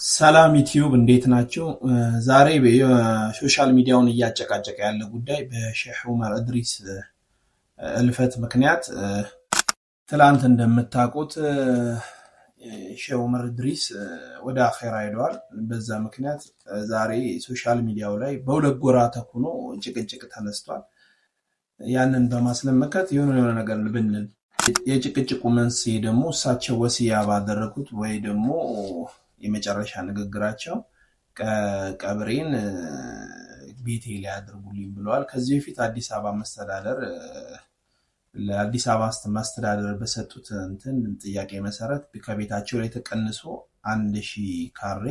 ሰላም ዩቲዩብ እንዴት ናቸው? ዛሬ የ social media ውን እያጨቃጨቀ ያለ ጉዳይ በሼህ ዑመር እድሪስ እልፈት ምክንያት ትላንት እንደምታውቁት ሼህ ዑመር እድሪስ ወደ አኼራ ሄደዋል። በዛ ምክንያት ዛሬ social media ው ላይ በሁለት ጎራ ተኩኖ ጭቅጭቅ ተነስቷል። ያንን በማስለመከት የሆነ የሆነ ነገር ብንል የጭቅጭቁ መንስኤ ደግሞ እሳቸው ወሲያ ባደረጉት ወይ ደግሞ የመጨረሻ ንግግራቸው ቀብሬን ቤቴ ላይ አድርጉልኝ ብለዋል። ከዚህ በፊት አዲስ አበባ መስተዳደር ለአዲስ አበባ መስተዳደር በሰጡት እንትን ጥያቄ መሰረት ከቤታቸው ላይ ተቀንሶ 1000 ካሬ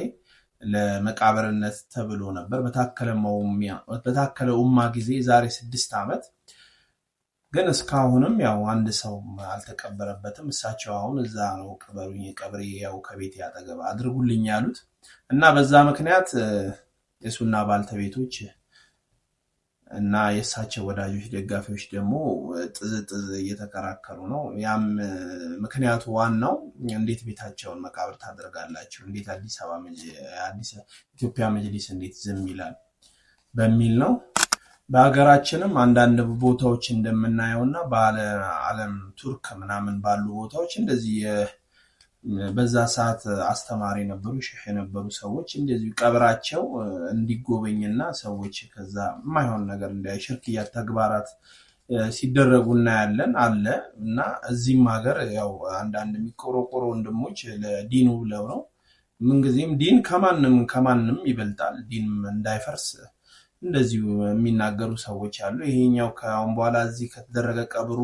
ለመቃብርነት ተብሎ ነበር በታከለ ኡማ ጊዜ ዛሬ 6 ዓመት። ግን እስካሁንም ያው አንድ ሰው አልተቀበረበትም። እሳቸው አሁን እዛ ነው ቅበሩኝ፣ ቀብሬ ያው ከቤቴ አጠገብ አድርጉልኝ ያሉት እና በዛ ምክንያት የሱና ባልተቤቶች እና የእሳቸው ወዳጆች ደጋፊዎች ደግሞ ጥዝ ጥዝ እየተከራከሩ ነው። ያም ምክንያቱ ዋናው እንዴት ቤታቸውን መቃብር ታደርጋላችሁ፣ እንዴት አዲስ አበባ አዲስ ኢትዮጵያ መጅሊስ እንዴት ዝም ይላል በሚል ነው። በሀገራችንም አንዳንድ ቦታዎች እንደምናየውና በዓለም ቱርክ ምናምን ባሉ ቦታዎች እንደዚህ በዛ ሰዓት አስተማሪ የነበሩ ሼህ የነበሩ ሰዎች እንደዚሁ ቀብራቸው እንዲጎበኝና ሰዎች ከዛ የማይሆን ነገር እንዳይ ሽርክያ ተግባራት ሲደረጉ እናያለን አለ እና እዚህም ሀገር ያው አንዳንድ የሚቆረቆሩ ወንድሞች ለዲኑ ብለው ነው። ምንጊዜም ዲን ከማንም ከማንም ይበልጣል። ዲን እንዳይፈርስ እንደዚሁ የሚናገሩ ሰዎች አሉ። ይሄኛው ከአሁን በኋላ እዚህ ከተደረገ ቀብሩ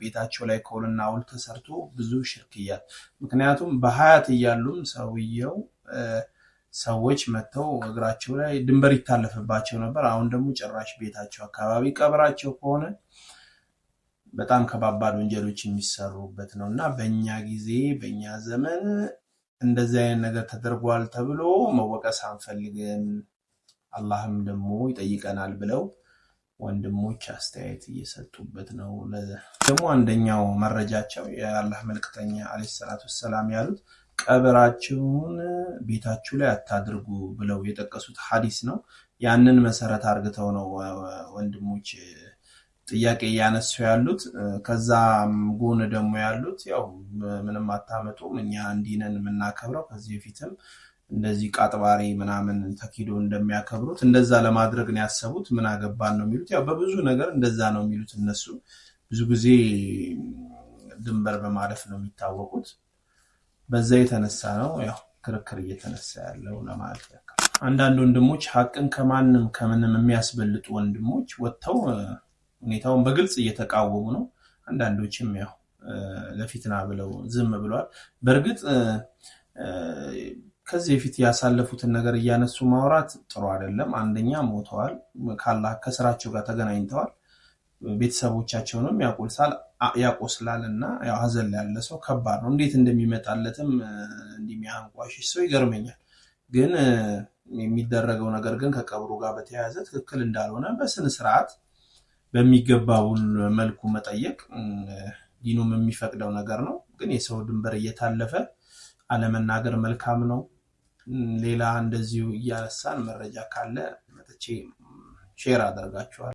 ቤታቸው ላይ ከሆነና ሐውልት ተሰርቶ ብዙ ሽርክያት፣ ምክንያቱም በሀያት እያሉም ሰውየው ሰዎች መጥተው እግራቸው ላይ ድንበር ይታለፍባቸው ነበር። አሁን ደግሞ ጭራሽ ቤታቸው አካባቢ ቀብራቸው ከሆነ በጣም ከባባድ ወንጀሎች የሚሰሩበት ነው እና በእኛ ጊዜ በእኛ ዘመን እንደዚህ አይነት ነገር ተደርጓል ተብሎ መወቀስ አንፈልግም፣ አላህም ደግሞ ይጠይቀናል ብለው ወንድሞች አስተያየት እየሰጡበት ነው። ደግሞ አንደኛው መረጃቸው የአላህ መልክተኛ ዓለይሂ ሰላቱ ወሰላም ያሉት ቀብራችሁን ቤታችሁ ላይ አታድርጉ ብለው የጠቀሱት ሐዲስ ነው። ያንን መሰረት አርግተው ነው ወንድሞች ጥያቄ እያነሱ ያሉት። ከዛም ጎን ደግሞ ያሉት ያው ምንም አታመጡም፣ እኛ እንዲህ ነን የምናከብረው፣ ከዚህ በፊትም እንደዚህ ቃጥባሪ ምናምን ተኪዶ እንደሚያከብሩት እንደዛ ለማድረግ ነው ያሰቡት። ምን አገባን ነው የሚሉት። ያው በብዙ ነገር እንደዛ ነው የሚሉት እነሱ። ብዙ ጊዜ ድንበር በማለፍ ነው የሚታወቁት። በዛ የተነሳ ነው ያው ክርክር እየተነሳ ያለው ለማለት ያክል። አንዳንድ ወንድሞች ሀቅን ከማንም ከምንም የሚያስበልጡ ወንድሞች ወጥተው ሁኔታውን በግልጽ እየተቃወሙ ነው። አንዳንዶችም ያው ለፊትና ብለው ዝም ብለዋል። በእርግጥ ከዚህ በፊት ያሳለፉትን ነገር እያነሱ ማውራት ጥሩ አይደለም። አንደኛ ሞተዋል፣ ካላህ ከስራቸው ጋር ተገናኝተዋል። ቤተሰቦቻቸውንም ያቆስላል እና ያው ሀዘን ላይ ያለ ሰው ከባድ ነው። እንዴት እንደሚመጣለትም እንደሚያንቋሽሽ ሰው ይገርመኛል። ግን የሚደረገው ነገር ግን ከቀብሩ ጋር በተያያዘ ትክክል እንዳልሆነ በስነ ስርዓት በሚገባው መልኩ መጠየቅ ዲኑም የሚፈቅደው ነገር ነው። ግን የሰው ድንበር እየታለፈ አለመናገር መልካም ነው። ሌላ እንደዚሁ እያነሳን መረጃ ካለ መጥቼ share አደርጋችኋለሁ።